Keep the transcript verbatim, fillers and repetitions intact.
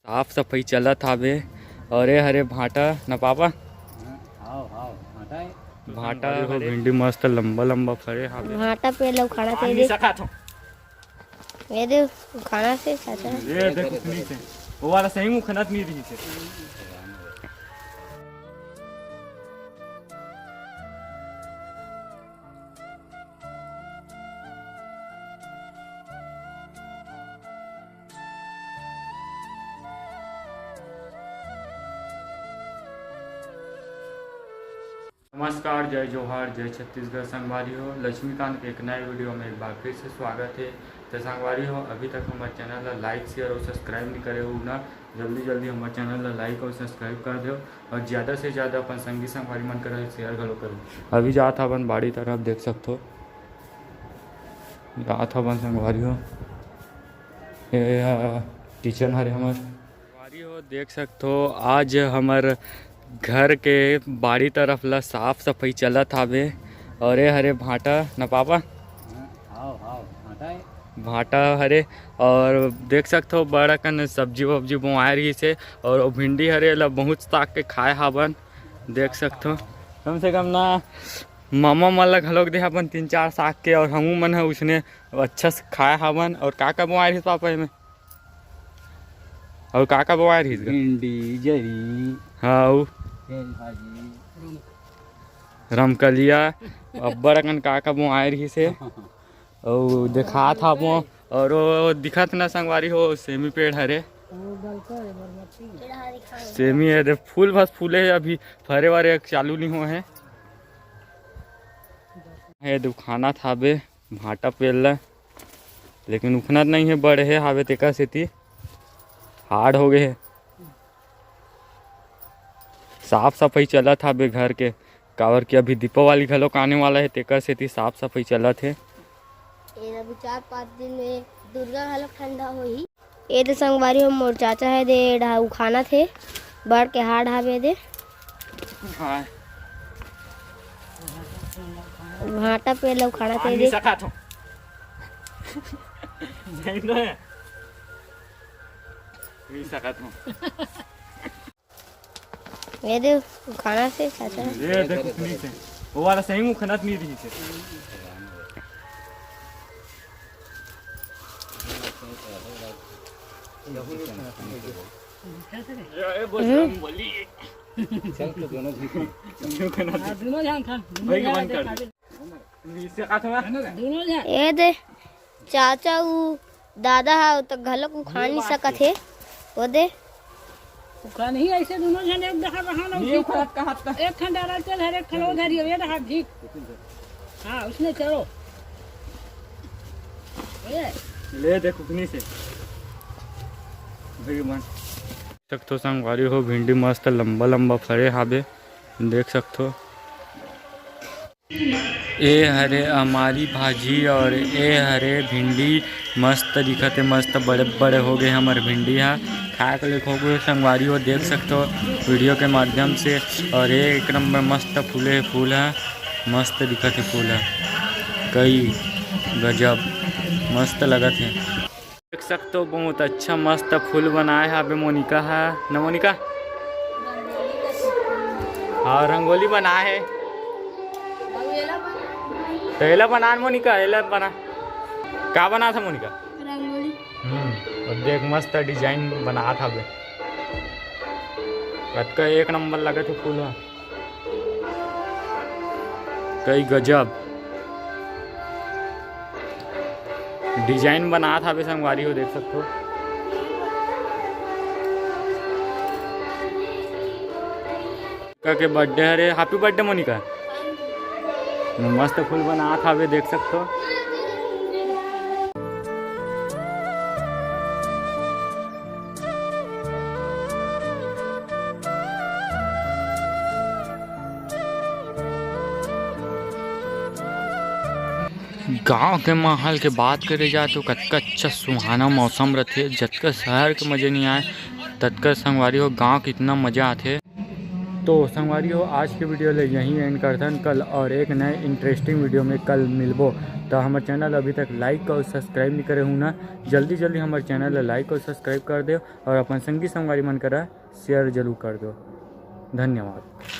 साफ सफाई चलत हावे। और ए हरे भांटा न पापा। हाँ, हाव, हाव, भांटा है। भांटा संगवारी हो, हरे। भिंडी मस्त लंबा लंबा फरे हावे। भांटा पेड़ ला उखाड़ा आन थे नहीं दे। सकत हो। ये दे, उखाड़ा से चाचा। ये देख, उखनी से। वो वाला सही में उखनत नहीं रही से। नमस्कार, जय जोहार, जय छत्तीसगढ़ संगवारी हो। लक्ष्मीकांत के एक नए वीडियो में एक बार फिर से स्वागत है। तो संगवारी हो, अभी तक हमारे चैनल ला लाइक, शेयर और सब्सक्राइब नहीं करे हो ना, जल्दी जल्दी हमारे चैनल ला लाइक और सब्सक्राइब कर दो और ज़्यादा से ज़्यादा अपन संगी संगवारी मन करा शेयर घलो करो। अभी जात हवन बाड़ी तरफ, देख सकथो, जात हवन संगवारी हो। ये, आ, किचन हरे हमर। संगवारी हो, देख सकथो, आज हमर घर के बाड़ी तरफ ला साफ सफाई चलत हावे। और ए हरे भांटा न पापा। हाव, हाव, भांटा है। भांटा हरे। और देख सकथो, बड़ अकन सब्जी वब्जी बोआए रहिस हे। और वो भिंडी हरे ला बहुत साग के खाए हावन, देख सकथो। कम से कम ना मामा मन ला घलोक दे हावन तीन चार साग के, और हमू मन ह उसने अच्छा से खाए हावन। और का का बोआए रहिस पापा एमे? अउ का का बोआए रहिस गा? भिंडी, जरी, हाँ, अउ तेल भाजी। रमकलिया, अब्बड़ अकन का का बोआए रहिस हे। अउ देखात हाबो, अउ वो दिखत ना संगवारी हो, सेमी पेड़ हरे। सेमी हे, देख फूल बस फूले हे, अभी फरे वरे चालू नहीं होए हे। हे दुखाना थाबे भांटा पेड़ ला, लेकिन उखनत नहीं हे, बड़े हावे तेकर सेती hard हो गए हे। साफ सफाई चलत हाबे घर के, काबर कि अभी दीपावली घलोक आने वाला हे, तेकर सेती साफ सफाई चलत हे। ये अभी चार पाँच दिन में दुर्गा घलोक ठंडा होही। ए दे संगवारी हो, मोर चाचा हे दे, एडा उखानत हे, बड़ के hard हावे दे। हाँ। भांटा पेड़ ला उखानत हे आन दे। नहीं सकत हो। नहीं तो है। नहीं सकत हो। ये दे, उखानत हे चाचा। ये देख, उखनी से। वो वाला सही में उखनत नहीं रही से। ये, ये बोल, हम्म। हम बोली। चल तो दोनों भी। उखनत। हाँ, दोनों जान था। भाई, बंद कर दे। ये दे, चाचा, उ दादा हा, त घलोक उखान नहीं सकत हे। वो दे। उखान ही ऐसे दोनों जन एक डहर रहा ना, नहीं उसी उखान को। कहाँ तक? एक ठन डहर चल, हर एक ठन उधर ही, ये रहा, ठीक। हाँ, उसने चलो। ये। ले देख, उखनी से। भगवान। देख सकथो संगवारी हो, भिंडी मस्त लंबा लंबा फरे हाबे, देख सकथो। ए हरे अमारी भाजी और ए हरे भिंडी, मस्त दिखत हे, मस्त बड़े बड़े हो गए हमर भिंडी हा। खाए के लेखो को संगवारी हो देख सकथो वीडियो के माध्यम से। और ये एक नंबर मस्त फूले हे फूल हा, मस्त दिखत हे फूल हा, कई गजब मस्त लगत हे। देख सकथो, बहुत अच्छा मस्त फूल बनाए हाबे मोनिका हा, न मोनिका? हाँ, रंगोली बनाए हे। तो एला बना मोनिका, एला बना। का बना था मोनिका? रंगोली। हम्म, और देख मस्त design बनात हाबे। कतका एक नंबर लगत हे फूल हा। कई गजब design बनात हाबे संगवारी हो, देख सकथो। का के birthday हरे, happy birthday मोनिका। मस्त फूल बनात हाबे, देख सकथो। गांव के माहौल के बात करे जाए तो कतका अच्छा सुहाना मौसम रथे, जतका शहर के मजा नहीं आए, ततका संगवारी हो गांव के इतना मजा आथे। तो संगवारी हो, आज के video ले यहीं end करथन। कल और एक नए interesting video में कल मिलबो। तो हमर channel अभी तक like और subscribe नहीं करे हूँ ना, जल्दी जल्दी हमर channel ला like और subscribe कर दो और अपन संगी संगवारी मन करा share जरूर कर दो। धन्यवाद।